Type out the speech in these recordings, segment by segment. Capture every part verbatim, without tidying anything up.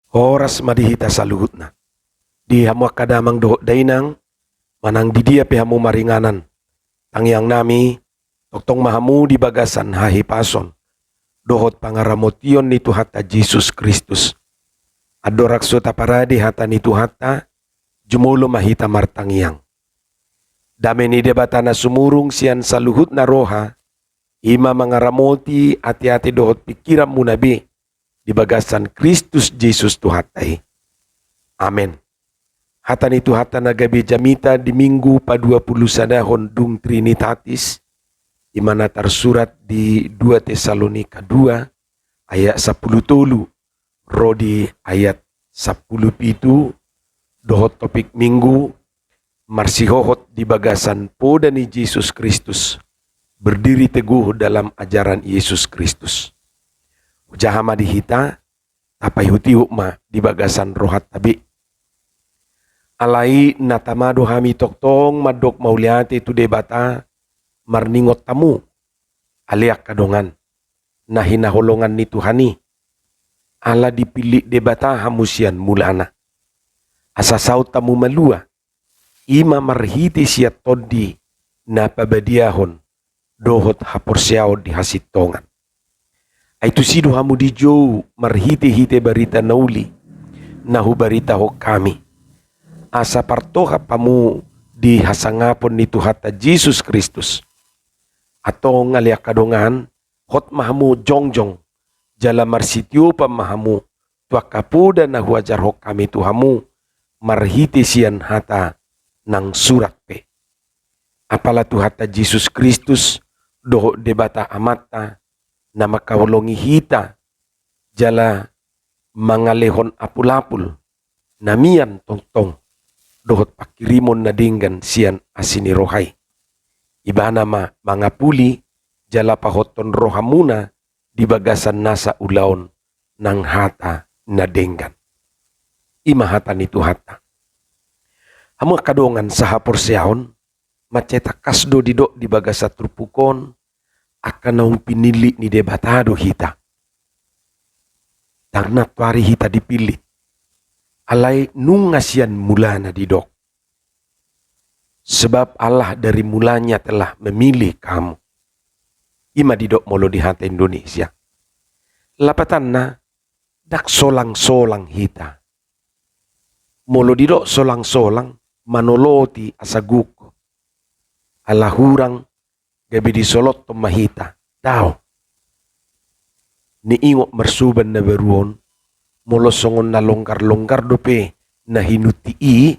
Horas ma di hita saluhutna. Di hamu angka damang dohot dainang, manang di dia pe hamu maringanan, tangiang nami, tongtong ma hamu di bagasan hahipason dohot pangaramotion ni Tuhanta Jesus Kristus. Andorang so taparade hata ni Tuhanta, jumolo ma hita martangiang. Dame ni Debata na sumurung sian saluhutna roha, i ma mangaramoti ateate dohot pingkiranmuna be di bagasan Kristus Jesus Tuhanta i. Amen. Hata ni Tuhanta na gabe jamita di Minggu paduapulusadahon dung Trinitatis, i ma na tarsurat di dua Tesalonika dua ayat sampulu tolu ro di ayat sampulu pitu, dohot topik Minggu, marsihohot di bagasan poda ni Jesus Kristus, berdiri teguh dalam ajaran Yesus Kristus. Hujaha ma di hita, tapaihutihut ma di bagasan rohanta be. Alai na tama do hami tongtong mandok mauliate tu Debata marningot hamu, ale angka dongan, na hinaholongan ni Tuhan i, ala dipillit Debata hamu sian mulana, asa saut hamu malua, i ma marhite sian Tondi na pabadiahon dohot haporseaon di hasintongan. Ai tusi do hamu dijou marhitehite barita na uli na hubaritahon hami, asa partohap hamu di hasangapon ni Tuhanta Jesus Kristus. Antong ale angka dongan, hot ma hamu jongjong, jala marsitiopan ma hamu tu angka poda na huajarhon hami tu hamu marhite sian hata nang surat pe. Apala Tuhanta Jesus Kristus dohot Debata Amanta na mangkaholongi hita jala mangalehon apulapul na mian tongtong dohot pangkirimon na denggan sian asi ni roha i. Ibana ma mangapuli jala pahothon rohamuna di bagasan nasa ulaon nang hata na denggan. I ma hata ni Tuhanta. Hamu angka dongan sahaporseaon, mansai tangkas do didok di bagasan turpuk on, angka naung pinillit ni Debata do hita. Ndang nantoari hita dipillit. Alai nunga sian mulana didok. Sebab Allah dari mulanya telah memilih kamu. I ma didok molo di hata Indonesia. Lapatanna, ndang solang-solang hita. Molo didok solang-solang, manoloti asa gok. Ala hurang gabe disolothon ma hita. Daong. Niingot marsoban na baru on, molo songon na longgar-longgar dope na hinunti i,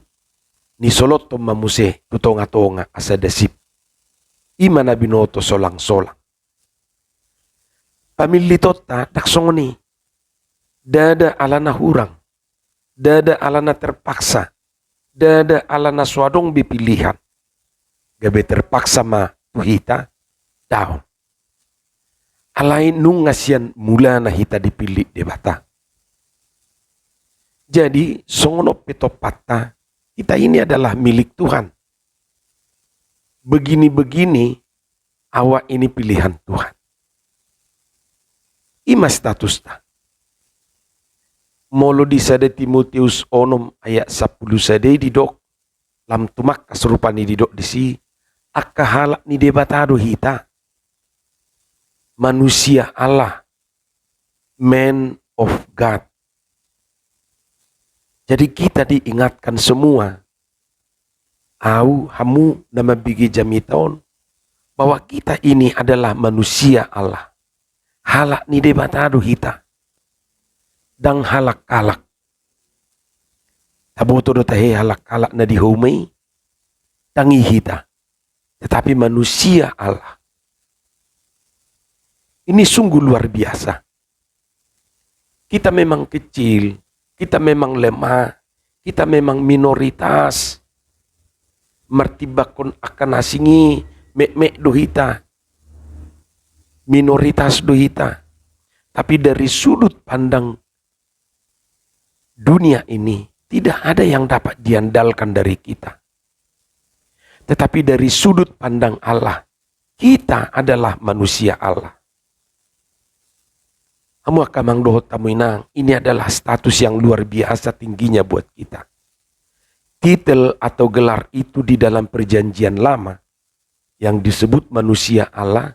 nisolothon ma muse tu tonga-tonga asa dasip. I ma na binoto solang-solang. Pamillitonta ndang songon i. Ndada ala na hurang. Ndada ala na terpaksa. Ndada ala na so adong be pilihan. Gabe terpaksa ma tu hita, daong. Alai nunga sian mulana hita dipillit Debata. Jadi, songon on pe tompatta, kita ini adalah milik Tuhan. Begini-begini, awak ini pilihan Tuhan. I ma statusta. Molo di sada Timoteus onom ayat sampulu sada i didok, lam tumangkas rupani didok disi, angka halak ni Debata do hita. Manusia Allah, man of God. Jadi kita diingatkan semua, au, hamu na mambege jamita on, bahwa kita ini adalah manusia Allah. Halak ni Debata do hita. Ndang halak-halak. Taboto do tahe halak-halak na di homa i? Ndang i hita. Tetapi manusia Allah. Ini sungguh luar biasa. Kita memang kecil, kita memang lemah, kita memang minoritas. Martimbangkon angka na asing i, metmet do hita. Minoritas do hita. Tapi dari sudut pandang dunia ini, tidak ada yang dapat diandalkan dari kita. Tetapi dari sudut pandang Allah, kita adalah manusia Allah. Hamu angka amang dohot hamu inang, ini adalah status yang luar biasa tingginya buat kita. Titel atau gelar itu di dalam Perjanjian Lama yang disebut manusia Allah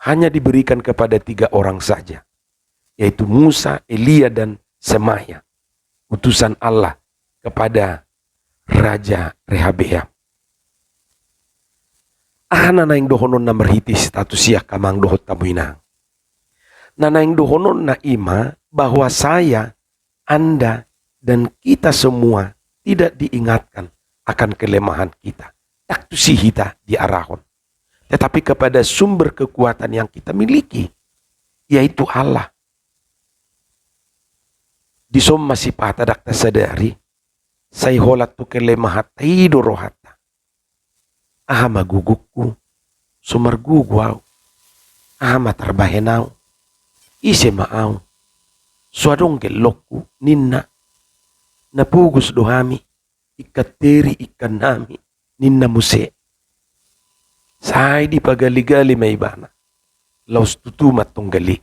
hanya diberikan kepada tiga orang saja, yaitu Musa, Elia, dan Semaya, utusan Allah kepada Raja Rehabeam. Aha na naeng dohononna marhite status i angka amang dohot hamu inang? Na naeng dohononna i ma bahwa saya, Anda, dan kita semua tidak diingatkan akan kelemahan kita. Ndang tusi hita diarahon, tetapi kepada sumber kekuatan yang kita miliki, yaitu Allah. Dison ma sipata ndang tasadari, sai holan tu kelemahanta i do rohanta. Aha ma gugungku, so margogo au. Aha ma tarbahen au, ise ma au, so adong gellongku, ninna. Na pogos do hami, ingkon teri ingkon hami, ninna muse. Sai dipagaligaligalina ma ibana, laos tutu ma tonggal i.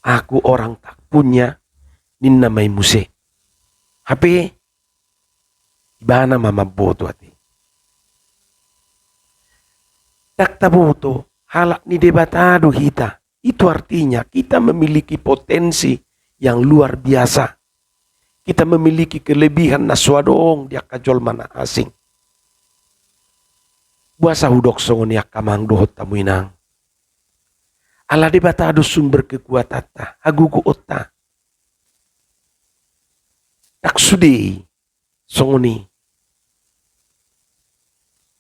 Aku orang tak punya, ninna ma i muse. Hape ibana ma mamboto ate. Ndang taboto, halak ni Debata do hita. Itu artinya kita memiliki potensi yang luar biasa. Kita memiliki kelebihan na so adong di angka jolma na asing. Boasa hudok songon i angka amang dohot hamu inang? Ala Debata do sumber kekuatanta, hagogoonta. Ndang sude i songon i.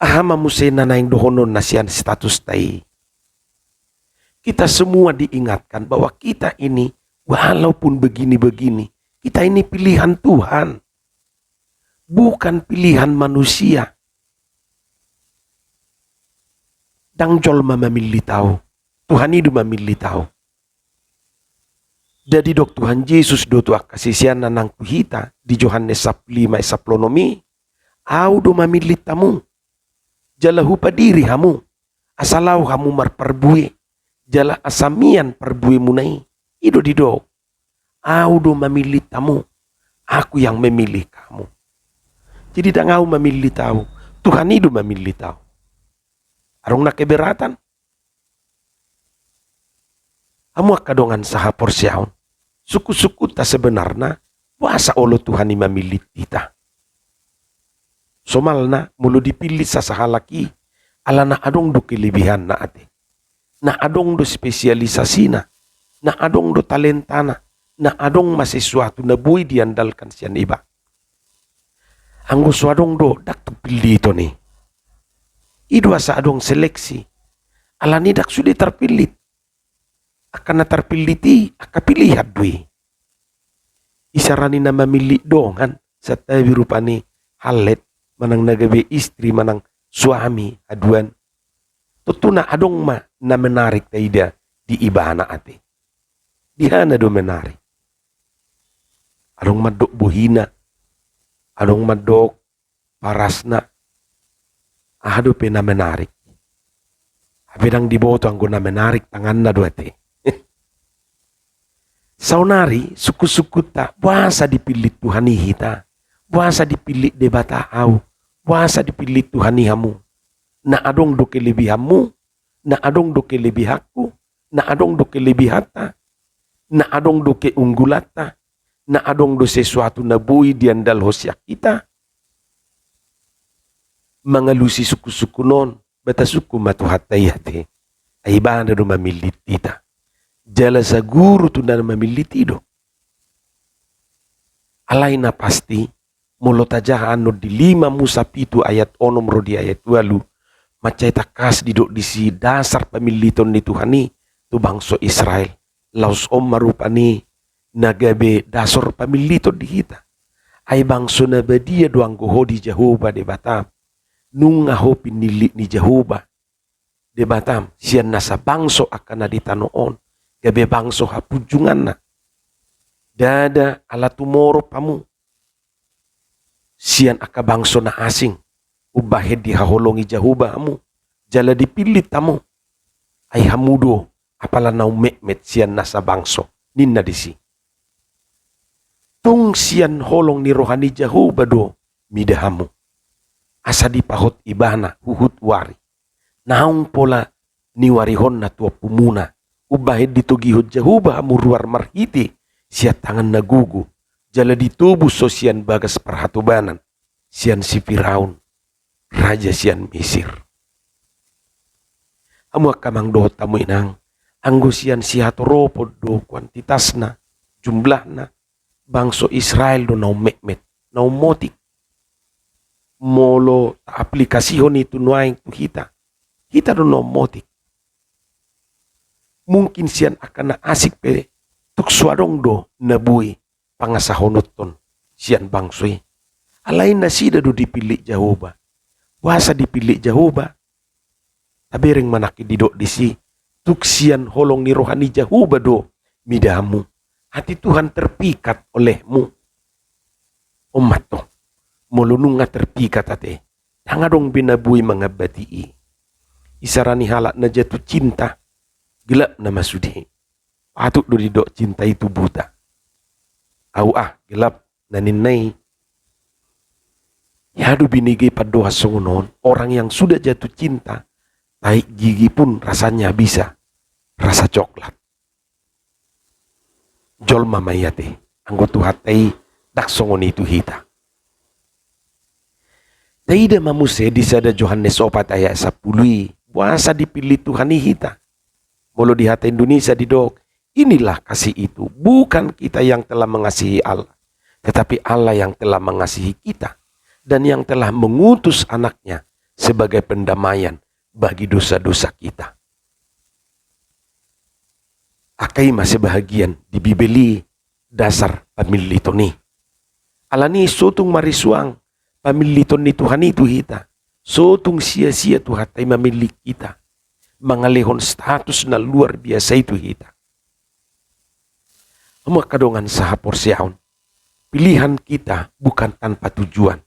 Aha ma muse na naeng dohononna sian statusta i? Kita semua diingatkan bahwa kita ini, walaupun begini-begini, kita ini pilihan Tuhan, bukan pilihan manusia. Ndang jolma mamillit au, Tuhan i do mamillit au. Nda didok Tuhan Jesus do tu angka siseanna nang tu hita di Johannes sampulu lima ayat sampulu onom i, Au do mamillit hamu, jala hupadiri hamu, asa laho hamu marparbue, jala asa mian parbuemuna i. I do didok, Au do mamillit hamu, Aku yang memilih kamu. Jadi ndang au mamillit au, Tuhan i do mamillit au. Adong na keberatan? Hamu angka dongan sahaporseaon, sungkun-sungkunta sebenarna, boasa olo Tuhan i mamillit hita? Somalna, molo dipillit sasahalak i, alana adong do kelebihanna ate. Na adong do spesialisasina, na adong do talentana, na adong ma sesuatu na boi diandalkan sian iba. Anggo so adong do, ndang tung pilliton i. I do asa adong seleksi. Alani ndang sude tarpillit. Angka na tarpillit i, angka pilihan do i. Isarani na mamillit dongan, santabi rupani hallet, manang na gabe istri, manang suami, haduan. Tontu na adong ma na menarik taida di ibana ate. Di hana do menarik? Adong mandok bohina, adong mandok parasna, aha dope na menarik? Hape ndang diboto anggo na menarik tanganna do ate. Saonari sungkun-sungkunta, boasa dipillit Tuhan i hita? Boasa dipillit Debata au? Boasa dipillit Tuhan i hamu? Na adong do kelebihanmu, na adong do kelebihanku, na adong do kelebihanta, na adong do keunggulanta, na adong do sesuatu na boi diandalhon sian hita. Mangalusi sungkun-sungkun on, batasungkun ma Tuhanta i ate. Ai ibana do mamillit hita. Jala saguru tu na mamillit i do. Alai na pasti, molo tajaha annon di lima Musa pitu ayat onom ro di ayat ualu, mansai tangkas didok disi dasar pamilliton ni Tuhan i tu bangso Israel. Laos on ma rupani na gabe dasar pamilliton di hita. Ai bangso na badia do anggo ho di Jahowa Debatam. Nunga ho pinillit ni Jahowa Debatam sian nasa bangso angka na di tano on, gabe bangso hapunjunganna. Ndada ala tumorop hamu sian angka bangso na asing, umbahen dihaholongi Jahowa hamu, jala dipillit hamu. Ai hamu do apala na ummetmet sian nasa bangso, ninna disi. Tung sian holong ni roha ni Jahowa do mida hamu, asa dipahot ibana huhut uari. Naung pola niuarihonna tu ompumuna, umbahen ditogihon Jahowa hamu ruar marhite sian tangan na gogo, jala ditobus ho sian bagas parhatobanan, sian si Firaun, raja sian Misir. Hamu angka amang dohot hamu inang, anggo sian sihatoropon do kuantitasna, jumlahna, bangso Israel do na ummetmet, na ummotik. Molo taaplikasihon i tu nuaeng tu hita, hita do na ummotik. Mungkin sian angka na asing pe tung so adong do na boi pangasahononhon sian bangso i. Alai nasida do dipillit Jahowa. Boasa dipillit Jahowa? Tabereng ma nangkin didok disi, tung sian holong ni roha ni Jahowa do mida hamu. Hati Tuhan terpikat olehmu. On ma antong, molo nunga terpikat ate, ndang adong be na boi mangambati i. Isarani halak na jatuh cinta, gelap nama sude. Patut do didok cinta itu buta. Au ah, gelap, na ninna i. Ia do binege pandohan songon on, orang yang sudah jatuh cinta, tahi gigi pun rasanya bisa rasa coklat. Jolma ma i ate, anggo Tuhanta i ndang songon i tu hita. Taida ma muse di sada Johannes opat ayat sampulu i, boasa dipillit Tuhan i hita. Molo di hata Indonesia didok, inilah kasih itu, bukan kita yang telah mengasihi Allah, tetapi Allah yang telah mengasihi kita dan yang telah mengutus anaknya sebagai pendamaian bagi dosa-dosa kita. Angka i ma sebahagian di Bibel i dasar pamilliton i. Alani i so tung marisuang pamilliton ni Tuhan i tu hita. So tung sia-sia Tuhanta i mamillit hita, mangalehon status na luar biasa i tu hita. Hamu angka dongan sahaporseaon, pilihan kita bukan tanpa tujuan.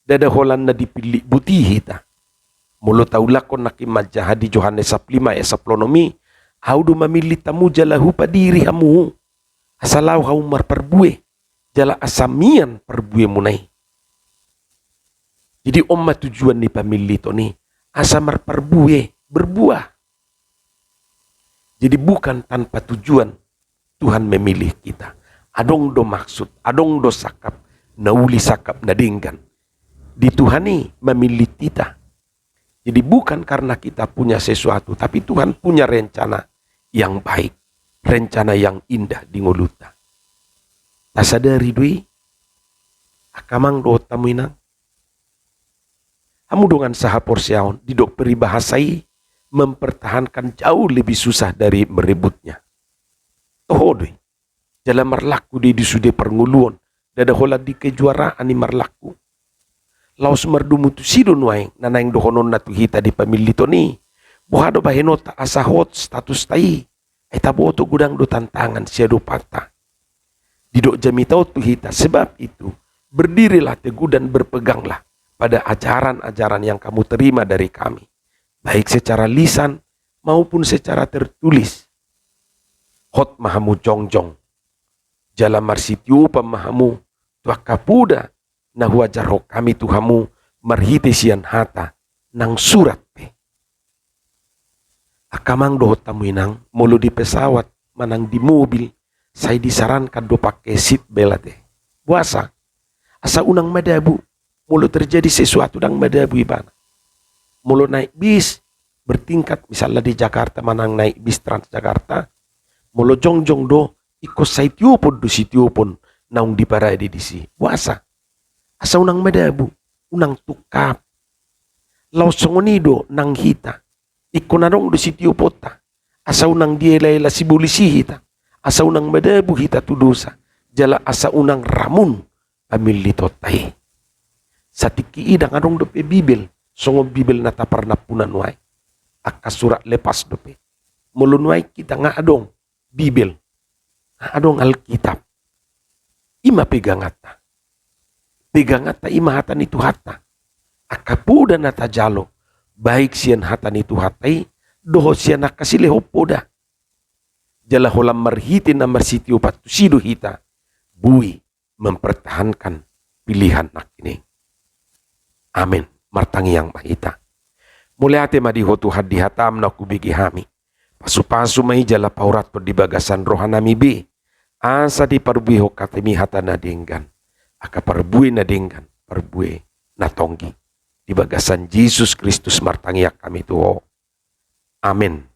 Ndada holan na dipillit boti hita. Molo taulakhon nangkin manjaha di Johannes sampulu lima ayat sampulu onom i, au do mamillit hamu jala hupadiri hamu, asa laho hamu marparbue, jala asa mian parbuemuna i. Jadi on ma tujuan ni pamilliton i, asa marparbue, berbuah. Jadi bukan tanpa tujuan Tuhan memilih kita. Adong do maksud, adong do sangkap na uli, sangkap na denggan. Di Tuhan i mamillit hita. Jadi bukan karena kita punya sesuatu, tapi Tuhan punya rencana yang baik, rencana yang indah di ngolunta. Tasadari do i, angka amang dohot hamu inang. Hamu dongan sahaporseaon, didok peribahasa i, mempertahankan jauh lebih susah dari merebutnya. Toho do i. Jala marlaku do i di sude parngoluon, ndada holan di kejuaraan i marlaku. Laos mardomu tusi do nuaeng na naeng dohononna tu hita di pamilliton i. Boha do bahenonta asa hot statusta i. Ai taboto godang do tantangan siadopanta. Didok jamita on tu hita, sebab itu, berdirilah teguh dan berpeganglah pada ajaran-ajaran yang kamu terima dari kami, baik secara lisan maupun secara tertulis. Hot ma hamu jongjong, jala marsitiopan ma hamu tu angka poda na huajarhon hami tu hamu marhite sian hata nang surat pe. Angka amang dohot hamu inang, molo di pesawat manang di mobil, sai disarankan do pake seat belt ate. Boasa? Asa unang madabu. Molo terjadi sesuatu, ndang madabu ibana. Molo naik bis bertingkat, misalna di Jakarta manang naik bis Transjakarta, molo jongjong do, ingkon sai tiopon do sitiopon naung diparade disi. Boasa? Asa unang madabu, unang tungkap. Laos songon i do nang hita. Ingkon adong do sitioponta, asa unang dielaela sibolis i hita, asa unang madabu hita tu dosa, jala asa unang ramun pamillitonta i. Satingki i ndang adong dope Bibel, songon Bibel na taparnampuan nuaeng. Angka surat lepas dope. Molo nuaeng hita nga adong Bibel, adong Alkitab. I ma peganganta. Peganganta i ma hata ni Tuhanta. Angka poda na tajalo, baik sian hata ni Tuhanta i, dohot sian angka silehon poda. jala holan marhite na marsitiopan tusi do hita boi mempertahankan pilihan nangkin i. Amen. Martangiang ma hita. Mauliate ma di Ho Tuhan di hataM na hubege hami. Pasupasu ma i jala paurathon di bagasan rohanami be, asa diparbuehon hataMi hata na denggan, angka parbue na denggan, parbue na tonggi. Di bagasan Jesus Kristus martangiang hami tu Ho. Amen.